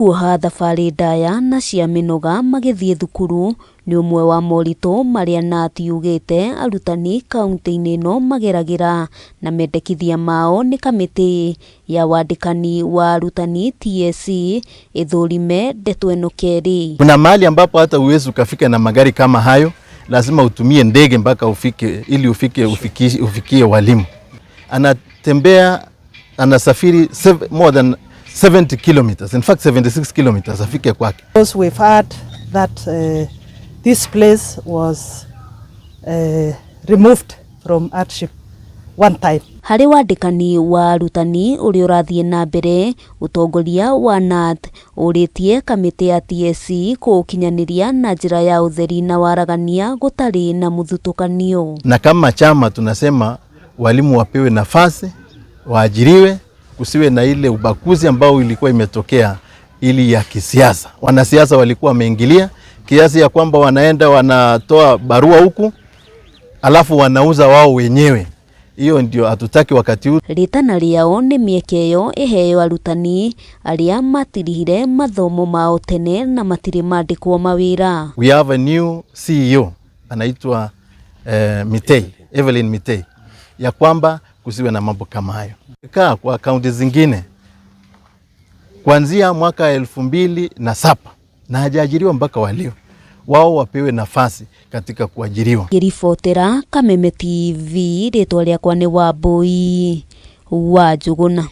Kuoha thabarĩ ndaya na cia mĩnoga magĩthiĩ thukuru nĩ ũmwe wa moritũ marĩa KNUT yugĩte arutani kaunti-inĩ ĩno mageragĩra, na mendekithia mao nĩ kamĩtĩ ya wandĩkani wa arutani TSC ĩthũrime ndeto ĩno kerĩ. Kuna mahali ambapo hata uwezi ukafika na magari kama hayo, lazima utumie ndege mpaka ufike, ili ufike ufikie walimu. Anatembea, anasafiri more than 70 kilometers, in fact 76 kilometers afike kwake. Because we've heard that this place was removed from hardship one time. Harĩ wandĩkani wa arutani ũrĩa ũrathiĩ na mbere, ũtongoria wa KNUT ũrĩtie kamĩtĩ ya TSC kũũkinyanĩria na njĩra ya ũtheri na waragania gũtarĩ na mũthutũkanio. Na kama chama tunasema walimu wapewe nafasi, waajiriwe, kusiwe na ile ubaguzi ambao ilikuwa imetokea ili ya kisiasa. Wanasiasa walikuwa wameingilia kiasi ya kwamba wanaenda wanatoa barua huku alafu wanauza wao wenyewe. Hiyo ndio hatutaki wakati huu. Rĩtana rĩao nĩ mĩeke ĩyo ĩheo arutani arĩa matirihire mathomo mao tene na matirĩ mandĩkwo mawĩra. We have a new CEO anaitwa Mitei, Evelyn Mitei, ya kwamba kusiwe na mambo kama hayo. Kaa kwa kaunti zingine kuanzia mwaka 2007 na hajaajiriwa mpaka walio wao wapewe nafasi katika kuajiriwa. Ngĩribotera Kameme TV, rĩtwa rĩakwa nĩ Wambui wa Njũgũna.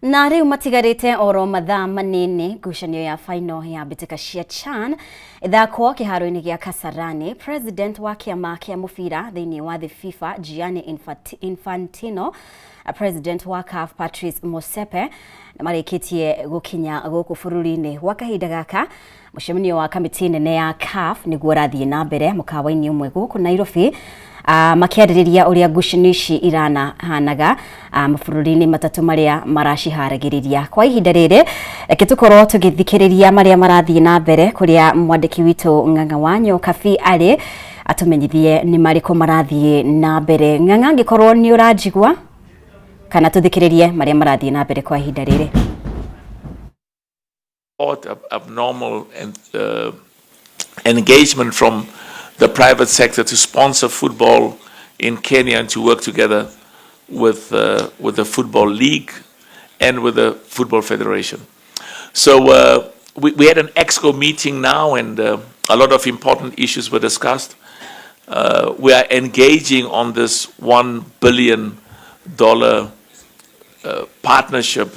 Na rĩu matigarĩte oro mathaa manini ngucanio ya final ya mbĩtĩka cia CHAN ĩthakwo kĩharo-inĩ gĩa Kasarani. President wa kĩama kĩa mũbira thĩinĩ wa thĩ FIFA Gianni Infantino, President wa CAF Patrice Motsepe na marĩkĩtie gũkinya gũkũ bũrũri-inĩ. Gwa kahinda gaka mũcemanio wa kamĩtĩ nene ya CAF nĩguo ũrathiĩ na mbere mũkawa-inĩ ũmwe gũkũ Nairobi, makĩarĩrĩria ũrĩa ngucanio ici iranahanaga mabũrũri-inĩ matatũ marĩa maraciharagĩrĩria. Kwa ihinda rĩrĩ reke tũkorwo tũgĩthikĩrĩria marĩa marathiĩ na mbere kũrĩa mwandĩki witũ Ng'ang'a wa Nyokabi arĩ atũmenyithie nĩ marĩkũ marathiĩ na mbere. Ng'ang'a, angĩkorwo nĩ ũranjigua kana tũthikĩrĩrie marĩa marathiĩ na mbere kwa ihinda rĩrĩ. Abnormal and engagement from the private sector to sponsor football in Kenya and to work together with the Football League and with the Football Federation. So we had an EXCO meeting now, and a lot of important issues were discussed. We are engaging on this $1 billion partnership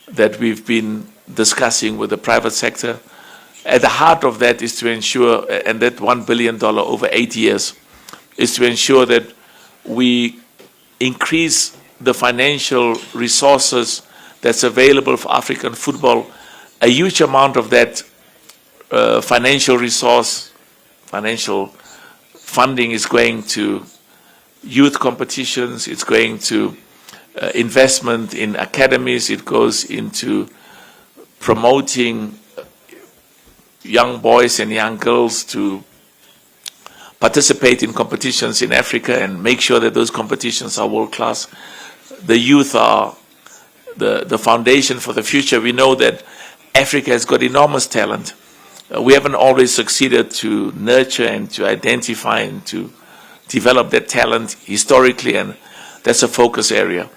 that we've been discussing with the private sector. At the heart of that is to ensure, and that $1 billion over 8 years, is to ensure that we increase the financial resources that's available for African football. A huge amount of that financial resource, financial funding is going to youth competitions, it's going to investment in academies, it goes into promoting young boys and young girls to participate in competitions in Africa and make sure that those competitions are world class. The youth are the foundation for the future. We know that Africa has got enormous talent. We haven't always succeeded to nurture and to identify and to develop that talent historically, and that's a focus area.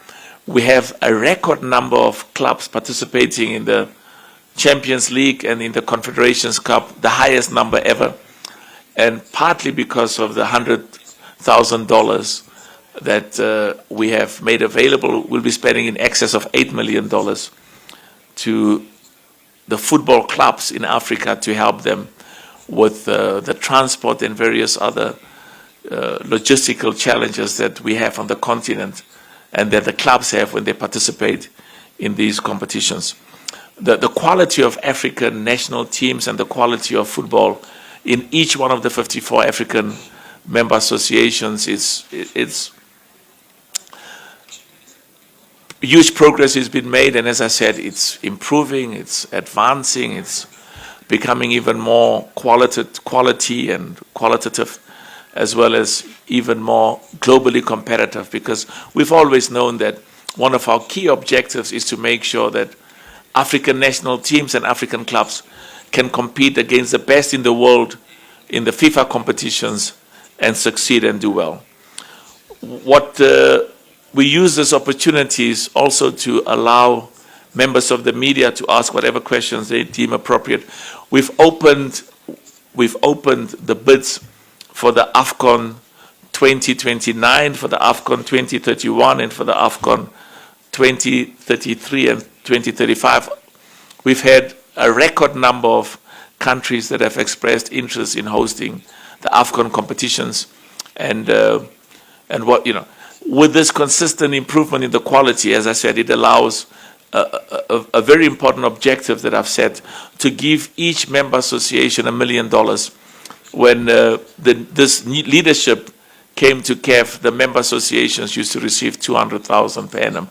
We have a record number of clubs participating in the Champions League and in the Confederations Cup, the highest number ever, and partly because of the $100,000 that we have made available. We'll be spending in excess of $8 million to the football clubs in Africa to help them with the transport and various other logistical challenges that we have on the continent and that the clubs have when they participate in these competitions. The quality of African national teams and the quality of football in each one of the 54 African member associations is it's huge progress has been made, and as I said, it's improving, it's advancing, it's becoming even more quality and qualitative, as well as even more globally competitive, because we've always known that One of our key objectives is to make sure that African national teams and African clubs can compete against the best in the world in the FIFA competitions and succeed and do well. What we use these opportunities also to allow members of the media to ask whatever questions they deem appropriate. We've opened the bids for the AFCON 2029, for the AFCON 2031, and for the AFCON 2033 and 2035. We've had a record number of countries that have expressed interest in hosting the AFCON competitions, and what you know, with this consistent improvement in the quality, as I said, it allows a very important objective that I've set to give each member association $1 million. When this leadership came to CAF, the member associations used to receive 200,000 per annum.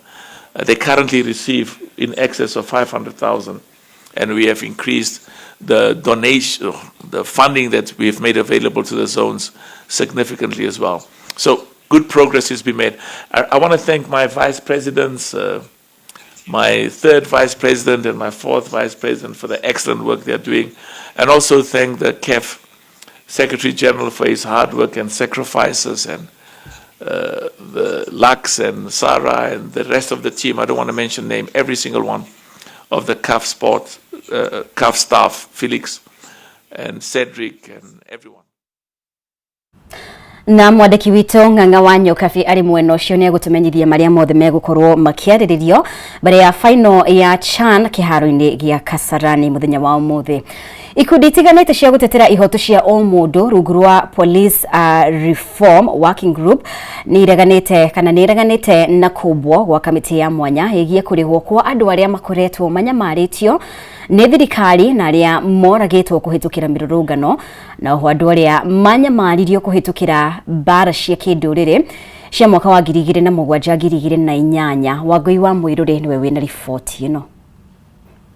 They currently receive in excess of 500,000, and we have increased the donation, the funding that we have made available to the zones significantly as well. So good progress has been made. I want to thank my vice presidents, my third vice president and my fourth vice president for the excellent work they're doing, and also thank the CAF Secretary General for his hard work and sacrifices, and the Lux and Sarah and the rest of the team. I don't want to mention name, every single one of the CAF staff, Felix and Cedric and everyone. Na mwandĩki witũ Ng'ang'a wa Nyokabi arĩ mwena ũcio nĩ egũtũmenyithia marĩa mothe megũkorwo makĩarĩrĩrio mbere ya final ya CHAN kĩharo-inĩ gĩa Kasarani mũthenya wa ũmũthĩ. Ikundi itiganĩte cia gũtetera ihoto cia o mũndũ rungu rwa Police Reform Working Group nĩ ireganĩte kana nĩ ireganĩte na kũmbwo gwa kamĩtĩ ya mwanya ĩgiĩ kũrĩhwo kwa andũ arĩa makoretwo manyamarĩtio nĩ thirikari na arĩa moragĩtwo kũhĩtũkĩra mĩrũrũngano, na oho andũ arĩa manyamaririo kũhĩtũkĩra mbara cia kĩndũrĩrĩ cia mwaka wa 2007 2008. Wangũi wa Mũirũrĩ nĩwe wĩna riboti ĩno.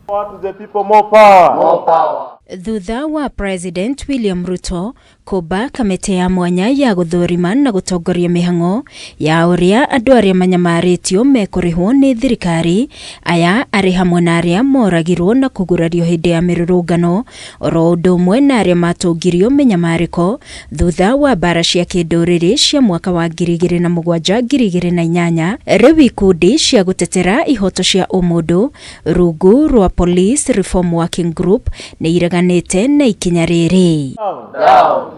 Power to the people, more power. More power. Thutha wa President William Ruto kũmba kamĩtĩ ya mwanya ya gũthũrima na gũtongoria mĩhang'o ya ũrĩa andũ arĩa manyamarĩtio mekũrĩhwo nĩ thirikari, aya arĩ hamwe na arĩa moragirwo na kũgurario hĩndĩ ya mĩrũrũngano, oro ũndũ ũmwe na arĩa matũngirio mĩnyamarĩko thutha wa mbara cia kĩndũrĩrĩ cia mwaka wa 2007 2008. Rĩu ikundi cia gũtetera ihoto cia ũmũndũ rungu rwa Police Reform Working Group nĩ ireganĩte na ikinya rĩrĩ.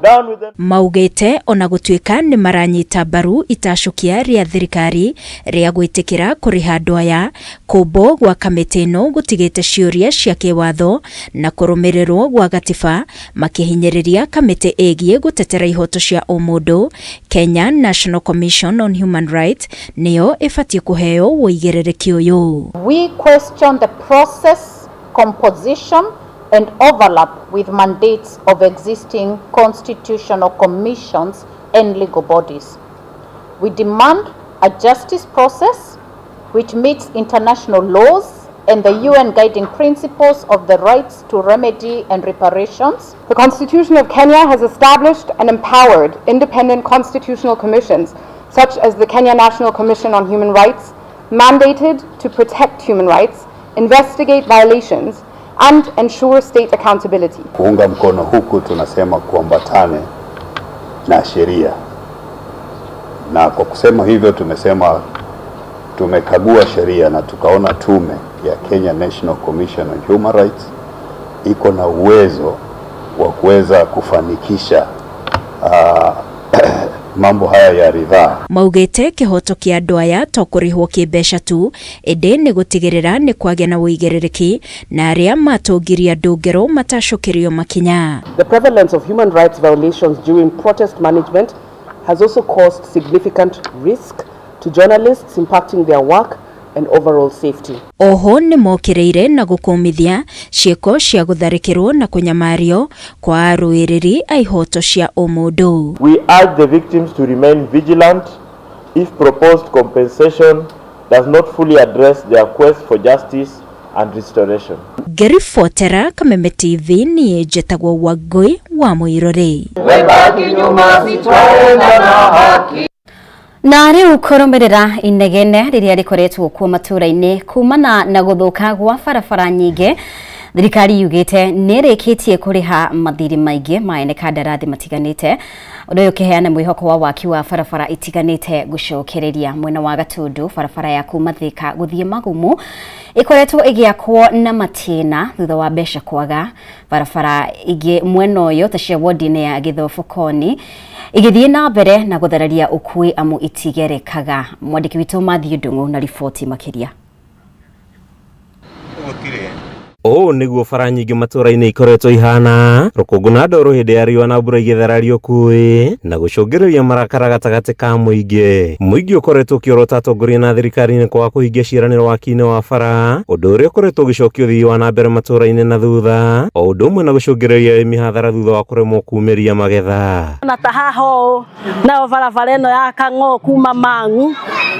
Down with them. Maugĩte ona gũtuĩka nĩ maranyita mbaru itacũkia rĩa thirikari rĩa gwĩtĩkĩra kũrĩha andũ aya, kũmbwo gwa kamĩtĩ ĩno gũtigĩte ciũria cia kĩwatho na kũrũmĩrĩrwo gwa gatiba, makĩhinyĩrĩria kamĩtĩ ĩgiĩ gũtetera ihoto cia ũmũndũ, Kenya National Commission on Human Rights, nĩyo ĩbatiĩ kũheo ũigĩrĩrĩki ũyũ. We question the process, composition, and overlap with mandates of existing constitutional commissions and legal bodies. We demand a justice process which meets international laws and the UN guiding principles of the rights to remedy and reparations. The Constitution of Kenya has established and empowered independent constitutional commissions, such as the Kenya National Commission on Human Rights, mandated to protect human rights, investigate violations, and ensure state accountability. Kuunga mkono huku tunasema kuambatane na sheria, na kwa kusema hivyo tumesema tumekagua sheria na tukaona tume ya Kenya National Commission on Human Rights iko na uwezo wa kuweza kufanikisha mambo haya ya ridhaa. Maugĩte kĩhoto kĩa andũ aya to kũrĩhwo kĩmbeca tu, ĩndĩ nĩ gũtigĩrĩra nĩ kwagĩa na ũigĩrĩrĩki na arĩa matũngirie andũ ngero matacũkĩrio makinya. The prevalence of human rights violations during protest management has also caused significant risk to journalists, impacting their work and overall safety. Oho nĩ mokĩrĩire na gũkũmithia ciĩko cia gũtharĩkĩrwo na kũnyamario kwa arũĩrĩri a ihoto cia ũmũndũ. We urge the victims to remain vigilant if proposed compensation does not fully address their quest for justice and restoration. Ngĩribotera Kameme TV, niĩ njĩtagwo Wangũi wa Mũirũrĩ. Webaki nyuma sitwaenda na haki. Na rĩu kũrũmĩrĩra inegene rĩrĩa rĩkoretwo kuo matũũra-inĩ kumana na gũthũka gwa barabara nyingĩ, thirikari yugĩte nĩ ĩrĩkĩtie kũrĩha mathirĩ maingĩ ma ene kandarathi matiganĩte, ũndũ ũyũ ũkĩheana mwĩhoko wa waki wa barabara itiganĩte gũcokereria. Mwena wa Gatundu, barabara ya kuma Thika gũthiĩ Magumu ĩkoretwo ĩgĩakwo na matĩna thutha wa mbeca kwaga. Barabara ingĩ mwena ũyũ ta cia wodi-inĩ ya Gĩthobokoni igĩthiĩ na mbere na gũthararia ũkui amu itigerekaga. Mwandĩki witũ Matthew Ndung'u na riboti makĩria. Ũũ nĩguo bara nyingĩ matũũra-inĩ ikoretwo ihana, rũkũngũ na ndoro hĩndĩ ya riũa na mbura igĩthararia ũkui na gũcũngĩrĩria marakara gatagatĩ ka mũingĩ. Mũingĩ ũkoretwo ũkĩorota atongoria na thirikari nĩ kwaga kũhingia ciĩranĩro waki-inĩ wa bara, ũndũ ũrĩa ũkoretwo ũgĩcokia ũthii wa na mbere matũũra-inĩ na thutha, o ũndũ ũmwe na gũcũngĩrĩria arĩmi hathara thutha wa kũremwo kumĩria magetha. Na ta haha ũũ nayo barabara ĩno ya Kang'oo kuma Mang'u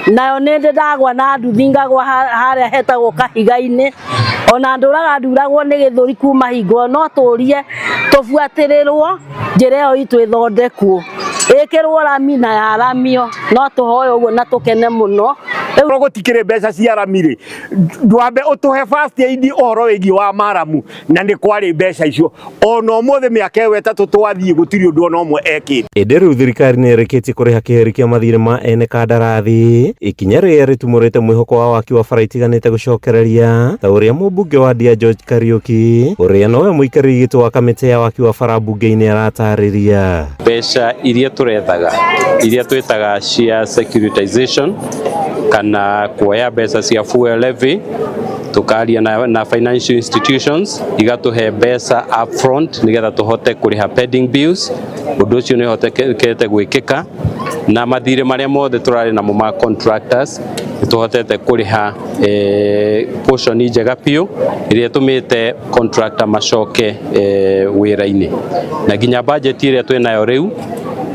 nayo nĩ ndĩ ndagwa na nduthi ngagwa harĩa hetagwo Kahiga-inĩ, ona ndũraga nduragwo nĩ gĩthũri kuma hingo, no tũrie tũbuatĩrĩrwo njĩra ĩyo itũ ĩthondekwo ĩkĩrwo rami na yaramio, no tũhoe ũguo na tũkene mũno. Rĩu gũtikĩrĩ mbeca cia rami rĩ, ndwambe ũtũhe first aid ũhoro wĩgiĩ wa maramu, na nĩ kwarĩ mbeca icio ona ũmũthĩ mĩaka ĩyo ĩtatũ twathiĩ gũtirĩ ũndũ ona ũmwe ekĩte. Ĩndĩ rĩu thirikari nĩ ĩrĩkĩtie kũrĩha kĩheri kĩa mathirĩ ma ene kandarathi, ikinya rĩrĩa rĩtumũrĩte mwĩhoko wa waki wa bara itiganĩte gũcokereria, ta ũrĩa mũmbunge wa Ndia George Kariuki, ũrĩa nowe mũikarĩri gĩtĩ wa kamĩtĩ ya waki wa bara mbunge-inĩ aratarĩria. Mbeca iria tũrethaga iria twĩtaga cia securitization kana kuoya mbeca cia fuel levy, tukaria na financial institutions igatuhe mbeca upfront nigetha tuhote kuriha pending bills. Undu ucio ni hotekete gwikika na mathirĩ marĩa mothe turari namo ma contractors nituhotete kuriha portion njega biũ ĩrĩa ĩtũmĩte contractor macoke wĩra-inĩ, na nginya budget ĩrĩa twĩnayo rĩu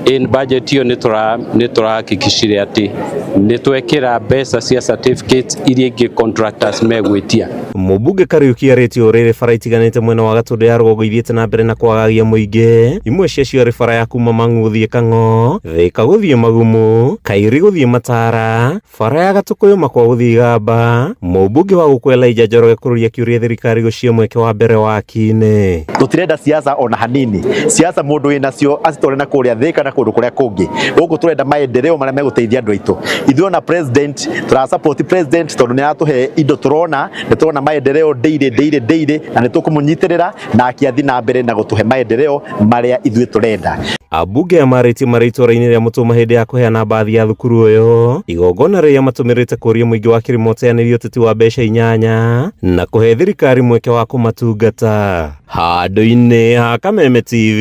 in budget ĩyo nĩ tũrahakikishire atĩ nĩ twekĩra mbeca cia certificates iria ingĩ contractors megwĩtia. Mũmbunge Kariuki arĩtie ũrĩrĩ bara itiganĩte mwena wa Gatũndũ ya rũgongo ithiĩte na mbere na kwagagia mũingĩ, imwe ciacio arĩ bara ya kuma Mang'u gũthiĩ Kang'o, Thika gũthiĩ Magumu, Kairi gũthiĩ Matara, bara ya Gatũkũyũ Makwa gũthiĩ Igamba. Mũmbunge wa gũkũ Elijah Njoroge kũrũria kĩũria thirikari gũcie mweke wa mbere waki-inĩ. Tũtirenda siasa ona hanini, siasa mũndũ wĩnacio acitware na kũrĩa Thika na kũndũ kũrĩa kũngĩ. Gũkũ tũrenda maendeleo marĩa megũteithia andũ aitũ. Ithuĩ ona president tũra support president tondũ nĩ aratũhe indo tũrona, nĩ tũrona maendeleo daily daily daily, na nĩ tũkũmũnyitĩrĩra na akĩathi na mbere na gũtũhe maendeleo marĩa ithuĩ tũrenda. Ambunge aya marĩtie marĩ itũũra-inĩ rĩa Mũtũma hĩndĩ ya kũheana mbathi ya thukuru ũyũ, igongona rĩrĩa matũmĩrĩte kũria mũingĩ wa Kĩrĩma ũteanĩrie ũteti wa mbeca 8 na kũhe thirikari mweke wa kũmatungata. Handũ-inĩ ha Kameme TV,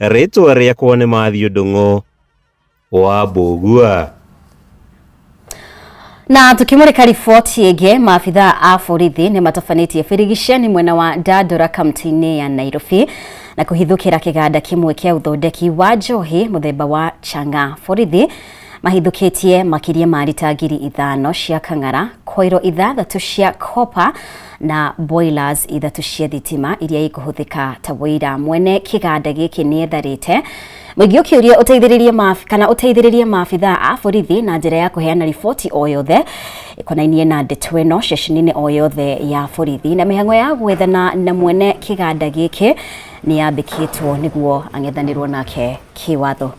rĩtwa rĩakwa nĩ Matthew Ndung'u wa Mbũgua. Na tukimurika riboti ĩngĩ, maabithaa a borithi nĩ matabanĩtie birigiceni mwena wa Dandora kaunti-inĩ ya Nairobi na kũhithũkĩra kĩganda kĩmwe kĩa ũthondeki wa njohi mũthemba wa chang'aa. Borithi mahithũkĩtie makĩria ma rita 5,000 cia kang'ara, koiro 6 cia copper na boilers 3 cia thitima iria ikũhũthĩka ta wũira. Mwene kĩganda gĩkĩ nĩ etharĩte mũingĩ ũkĩũria ũteithĩrĩrie kana ũteithĩrĩrie maabithaa a borithi na njĩra ya kũheana riboti o yothe ĩkonainie na ndeto ĩno ceceni-inĩ o yothe ya borithi. Na mĩhang'o ya gwethana na mwene kĩganda gĩkĩ nĩ yambĩkĩtwo nĩguo ang'ethanĩrwo nake kĩwatho.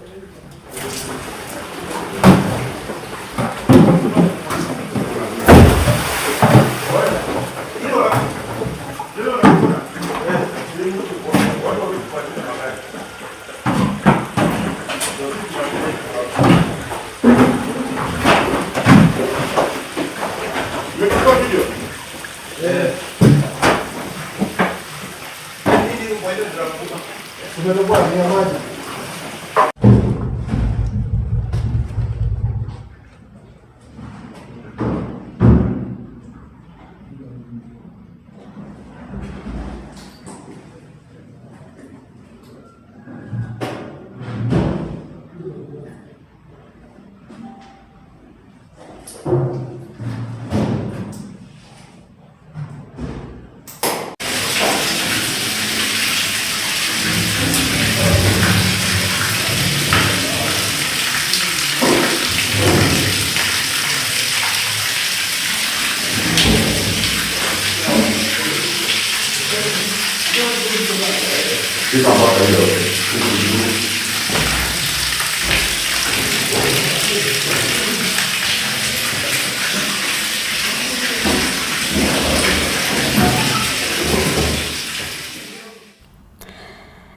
Fika mpaka hiyo huku juu.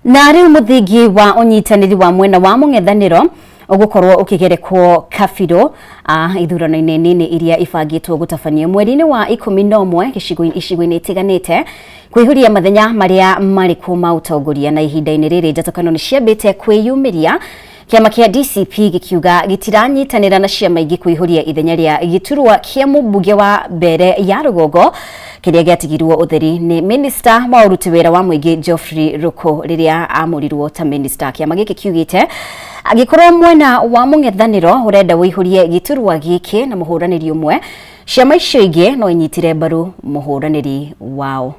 Na rĩu mũthingi wa ũnyitanĩri wa mwena wa mũng'ethanĩro ũgũkorwo ũkĩgerekwo kabirũ ithurano-inĩ nini iria ibangĩtwo gũtabanio mweri-inĩ wa 11 icigo-inĩ itiganĩte kwĩhuria mathenya marĩa marĩ kuo ma ũtongoria. Na ihinda-inĩ rĩrĩ njatũkano nĩ ciambĩte kwĩyumĩria, kĩama kĩa DCP gĩkiuga gĩtiranyitanĩra na ciama ingĩ kwĩhuria ithenya rĩa gĩturwa kĩa mũmbunge wa mbere ya rũgongo kĩrĩa gĩatigirwo ũtheri nĩ minista wa ũruti wĩra wa mũingĩ Geoffrey Ruku rĩrĩa amũrirwo ta minista. Kĩama gĩkĩ kiugĩte angĩkorwo mwena wa mũng'ethanĩro ũrenda wĩihũrie gĩturwa gĩkĩ na mũhũranĩri ũmwe, ciama icio ingĩ no inyitire mbaru mũhũranĩri wao.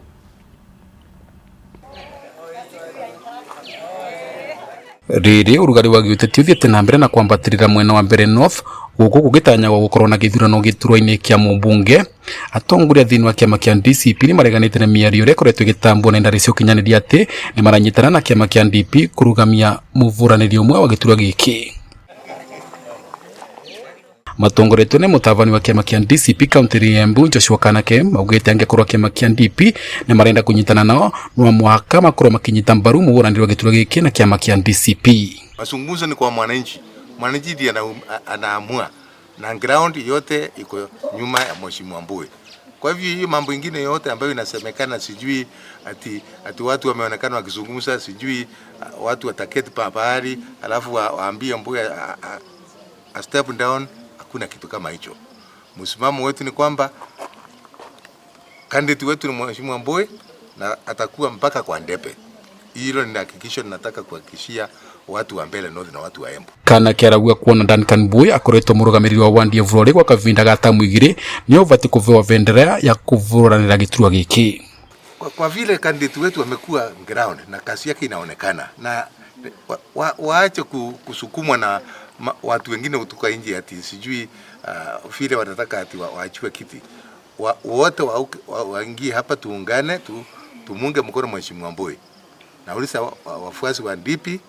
Rĩrĩ ũrugarĩ wa gĩũteti ũthiĩte na mbere na kwambatĩrĩra mwena wa mbere North, gũkũ gũgĩtanyagwo gũkorwo na gĩthurano gĩturwa-inĩ kĩa mũmbunge. Atongoria thĩinĩ wa kĩama kĩa DCP nĩ mareganĩte na mĩario ĩrĩa ĩkoretwo ĩgĩtambwo nenda cia ũkinyanĩria atĩ nĩ maranyitana na kĩama kĩa DP kũrũgamia mũbũranĩri ũmwe wa gĩturwa gĩkĩ. Matongoretio nĩ mũtabani wa kĩama kĩa DCP kaunti ya Embu Joshua Kanake maugĩte angĩkorwo kĩama kĩa DP nĩ marenda kũnyitana nao no mũhaka makorwo makĩnyita mbaru mũhũranĩri wa gĩturwa gĩkĩ na kĩama kĩa DCP. Mazungumzo ni kwa mwananchi, mwananchi ndiye anaamua na ground yote iko nyuma ya Mheshimiwa Mbui. Kwa hivyo hiyo mambo ingine yote ambayo inasemekana sijui ati watu wameonekana wakizungumza, sijui watu wataketi pahali alafu waambie Mbui a step down, hakuna kitu kama hicho. Msimamo wetu ni kwamba candidate wetu ni Mheshimiwa Mbui na atakuwa mpaka kwa ndepe. Hilo ni hakikisho ninataka kuhakikishia watu wa Mbele North na watu wa Embu. Kana kĩarauga kuona Duncan Mbui akoretwo mũrũgamĩrĩri wa wandi ya Vurore gwa kavinda ga tamu igĩrĩ nĩ ũbatiĩ kũbewa bendera ya kũbũranĩra gĩturwa gĩkĩ. Kwa vile candidate wetu amekuwa ground na kazi yake inaonekana, na waache kusukumwa na watu wengine kutoka nje ati sijui vile wanataka ati waachiwe kiti. Wote waingie hapa, tuungane, tumunge mkono Mheshimiwa Mbui. Nauliza wafuasi wa DP,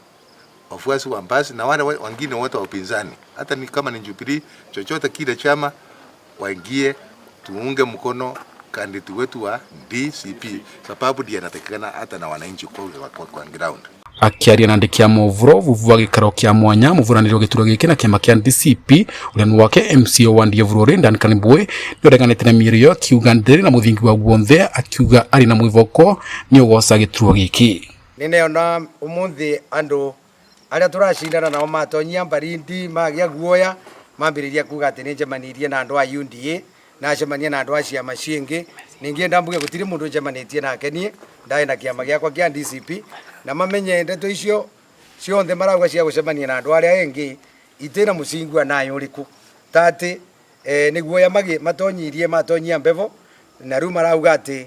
wafuasi wa Mbasi na wale wengine wote wa upinzani, hata ni kama ni Jubilee, chochote kile chama, waingie tuunge mkono candidate wetu wa DCP, sababu ndiye anatakikana hata na wananchi kwa ground. Akiaria na andĩki a mohoro vuvu wa gĩikaro kĩa mwanya mũbũranĩri wa gĩturwa gĩkĩ na kĩama kĩa DCP ũrĩa nĩ wake MCA wa Ndiĩ Vurore Duncan Mbui nĩ ũreganĩte na mĩario akiuga ndĩrĩ na mũthingi wa guonthe, akiuga arĩ na mwĩvoko nĩ ũgoca gĩturwa gĩkĩ. Nĩneona ũmũthĩ andũ arĩa tũracindana nao matonyia mbarindi magĩa guoya mambĩrĩria kuga atĩ nĩnjemanirie na andũ a UDA nacemania na andũ a ciama ciĩngĩ. Ningĩ ndambuge gũtirĩ mũndũ njemanĩtie nake niĩ, ndarĩ na kĩama gĩakwa kĩa DCP, na mamenye ndeto icio cionthe marauga cia gũcemania na andũ arĩa engĩ itĩna mũcingi nayo ũrĩkũ, ta atĩ nĩ guoya matonyirie matonyia mbevo na rĩu marauga atĩ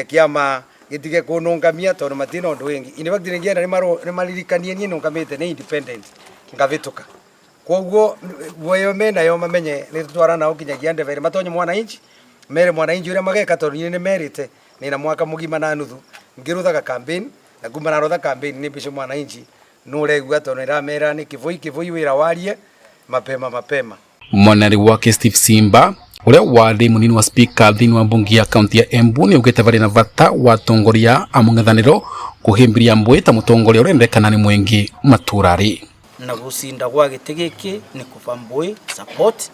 kĩama gĩtige kũnũngamia tondũ matina ũndũ wĩngĩ. In fact ningĩenda nĩmaririkanie niĩ nũngamĩte nĩ independent ngavĩtũka, koguo guoya menayo mamenye nĩ tũtwara nao nginyagia ndebe matonye mwananchi mere mwananchi ũrĩa mageka, tondũ niĩ nĩmerĩte nĩna mwaka mũgima na nuthu ngĩruthaga campaign, na kuma narutha campaign nĩ mbice mwananchi nũregua tondũ nĩramera nĩ kĩbũi kĩbũi wĩra warie mapema mapema. Mwanari wake Steve Simba ũrĩa warĩ mũnini wa speaker thĩinĩ wa mbunge ya kaunti ya Embu nĩ augĩte varĩ na bata wa atongoria a mũng'ethanĩro kũhĩmbĩria Mbui ta mũtongoria ũrendekana nĩ mũingĩ matũũra-rĩ. Na gucinda gwa gĩtĩ gĩkĩ nĩ kũba Mbui support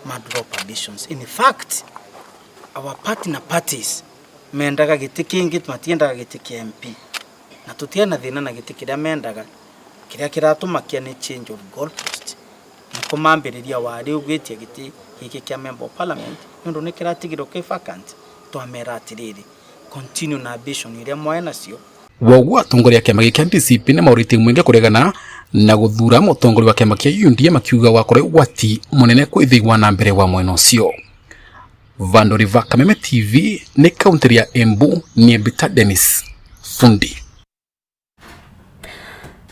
ma drop ambitions. In fact our partner parties mendaga gĩtĩ kĩngĩ, matiendaga gĩtĩ kĩa MP, na tũtiana thĩna na gĩtĩ kĩrĩa mendaga. Kĩrĩa kĩratũmakia nĩ change of goalpost, nĩ kũmambĩrĩria warĩ ũgwĩtia gĩtĩ gĩkĩ kĩa member of parliament nĩ ũndũ nĩ kĩratigirwo kĩ vacant. Twamera atĩrĩrĩ, continue na ambition iria mwae nacio. Woguo atongoria a kĩama gĩkĩ DCP nĩ maũrĩtie mũingĩ kũregana na gũthura mũtongoria wa kĩama kĩa UDA makiuga wakorwo ũgwati mũnene kwĩ ũthii wa na mbere wa mwena ũcio. Vandoriva Kameme TV nĩ kaunti ya Embu, nĩ Mbita Dennis Fundi.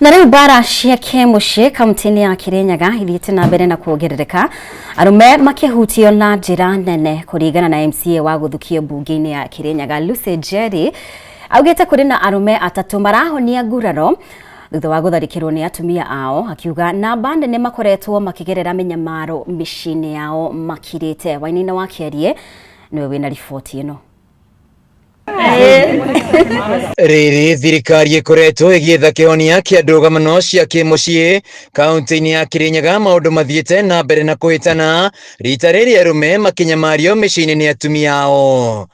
Na rĩu mbara cia kĩmũciĩ kaunti-inĩ ya Kirinyaga ithiĩte na mbere na kuongerereka, arũme makĩhutio na njĩra nene kũringana na MCA wa gũthukio mbunge-inĩ ya Kirinyaga Lucy Njeri. Augite kuri na arume atatu marahonia nguraro thutha wa gutharikirwo ni atumia ao, akiuga namba nene makoretwo makigerera minyamaro micini yao makirite. Wainaina wa Kiarie niwe wina riboti ino. Riri thirikari ikoretwo igietha kihonia kia ndũgamano cia kĩmũciĩ kaunti-inĩ ya Kirinyaga maũndũ mathiĩte na mbere na kũhĩtana rita rĩrĩ arũme makinyamario mĩciĩ-inĩ nĩ atumia ao.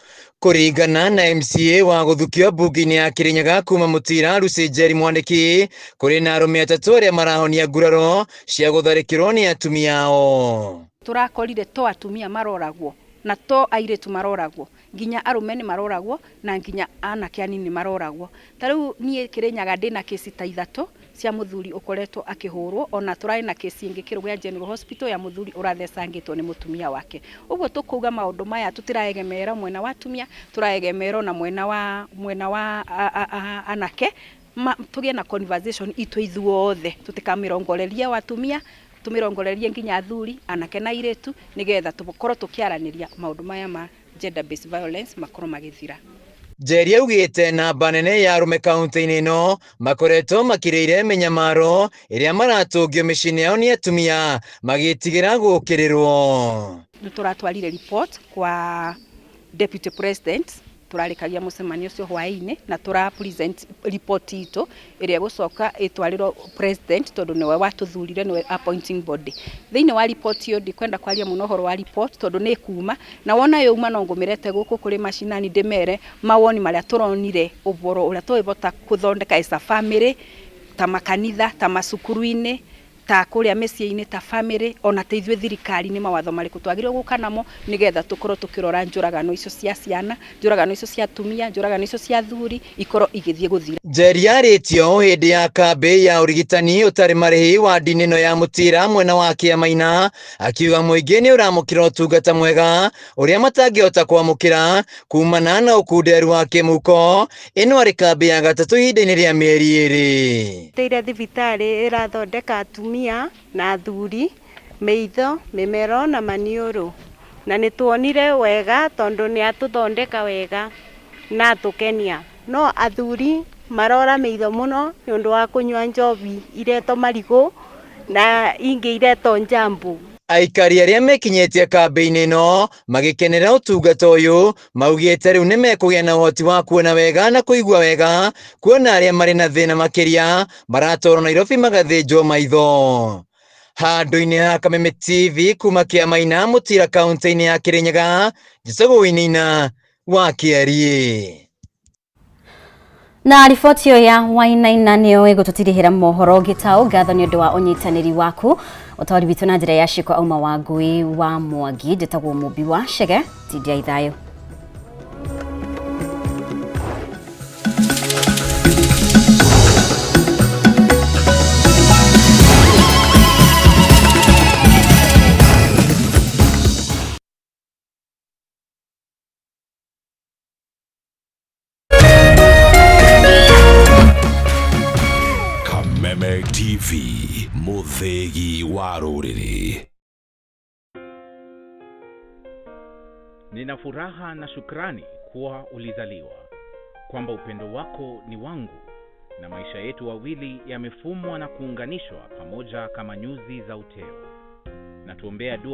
Kũringana na MCA wa gũthukio mbunge-inĩ ya Kirinyaga kuma Mũtira Lucy Njeri Mwaniki, kũrĩ na arũme atatũ arĩa marahonia nguraro cia gũtharĩkĩrwo nĩ atumia ao. Tũrakorire to atumia maroragwo na to airĩtu maroragwo, nginya arume nĩ maroragwo na nginya anake anini maroragwo. Ta rĩu niĩ Kirinyaga ndĩna kesi ta ithatũ cia mũthuri ũkoretwo akĩhũrwo, ona tũrarĩ na kesi ĩngĩ Kĩrũgũya General Hospital ya mũthuri ũrathecangĩtwo nĩ mũtumia wake. Ũguo tũkuga maũndũ maya tũtiraegemera mwena wa atumia, tũraegemera ona mwena wa anake, tũgĩe na conversation itũ ithuothe, tũtikamirongorerie wa atumia, tumirongorerie nginya athuri, anake na airĩtu, nigetha tũkorwo tũkĩaranĩria maũndũ maya ma gender based violence makorwo magĩthira. Njeri augĩte namba nene ya arũme kaunti-inĩ ĩno makoretwo makirĩire mĩnyamaro ĩrĩa maratũngio mĩciĩ-inĩ yao nĩ atumia magĩtigĩra gũũkĩrĩrwo. Nĩ tũratwarire report kwa Deputy President, turarikagia mucemanio ucio hwaini na tura present report itu iria gucoka itwarirwo president tondu niwe watuthurire, niwe appointing body. Thiini wa report iyo ndikwenda kwaria muno horo wa report tondu ni kuma na wona yuma no ngumirete guku kuri macinani ndimere mawoni maria turonire uboro uria twibota kuthondeka as a family, ta makanitha, ta macukuru-ini, ta kuria mĩciĩ-inĩ, ta family, ona ta ithuĩ thirikari nĩ mawatho marĩkũ twagĩrĩirwo gũka namo nĩgetha tũkorwo tũkĩrora njũragano icio cia ciana, njũragano icio cia atumia, njũragano icio cia athuri ikorwo igĩthiĩ gũthira. Njeri arĩtio hĩndĩ ya kambĩ ya ũrigitani ũtarĩ marĩhi wadi-inĩ ĩno ya Mũtira mwena wa Kĩamaina, akiuga mũingĩ nĩ ũramũkĩra ũtungata mwega ũrĩa matangĩhota kwamũkĩra kumana na ũkunderu wa kĩmũko. Ĩno arĩ kambĩ ya gatatũ ihinda-inĩ rĩa mĩeri ĩrĩ. Teire thibitarĩ ĩrathondeka atumia na athuri meitho, mĩmero na maniũrũ, na nĩ tuonire wega tondu nĩ atũthondeka wega na atũkenia. No athuri marora meitho mũno nĩ ũndũ wa kũnyua njobi iretwo marigũ na ingĩ iretwo njambu. Aikari arĩa mekinyĩtie kambĩ-inĩ ĩno magĩkenera ũtungata ũyũ maugĩte rĩu nĩmekũgĩa na ũhoti wa kuona wega na kũigua wega, kuona arĩa marĩ na thĩna makĩria maratwarwo Nairobi magathĩnjwo maitho. Handũ-inĩ ha Kameme TV kuma Kĩamaina, Mũtira, kaunti-inĩ ya Kirinyaga, njĩtagwo Wainaina wa Kĩariĩ. Na riboti ĩyo ya Wainaina nĩyo ĩgũtũtirihĩra mohoro gĩtaũ. Ngatho nĩ ũndũ wa ũnyitanĩri waku. Ũtaũri witũ na njĩra ya ciĩko auma wa Ngui wa Mwangi. Njĩtagwo Mũmbi wa Chege, tindia ithayũ. TV, Muthegi wa rũrĩrĩ. Nina furaha na shukrani kuwa ulizaliwa, kwamba upendo wako ni wangu na maisha yetu wawili yamefumwa na kuunganishwa pamoja kama nyuzi za uteo. Na tuombea dua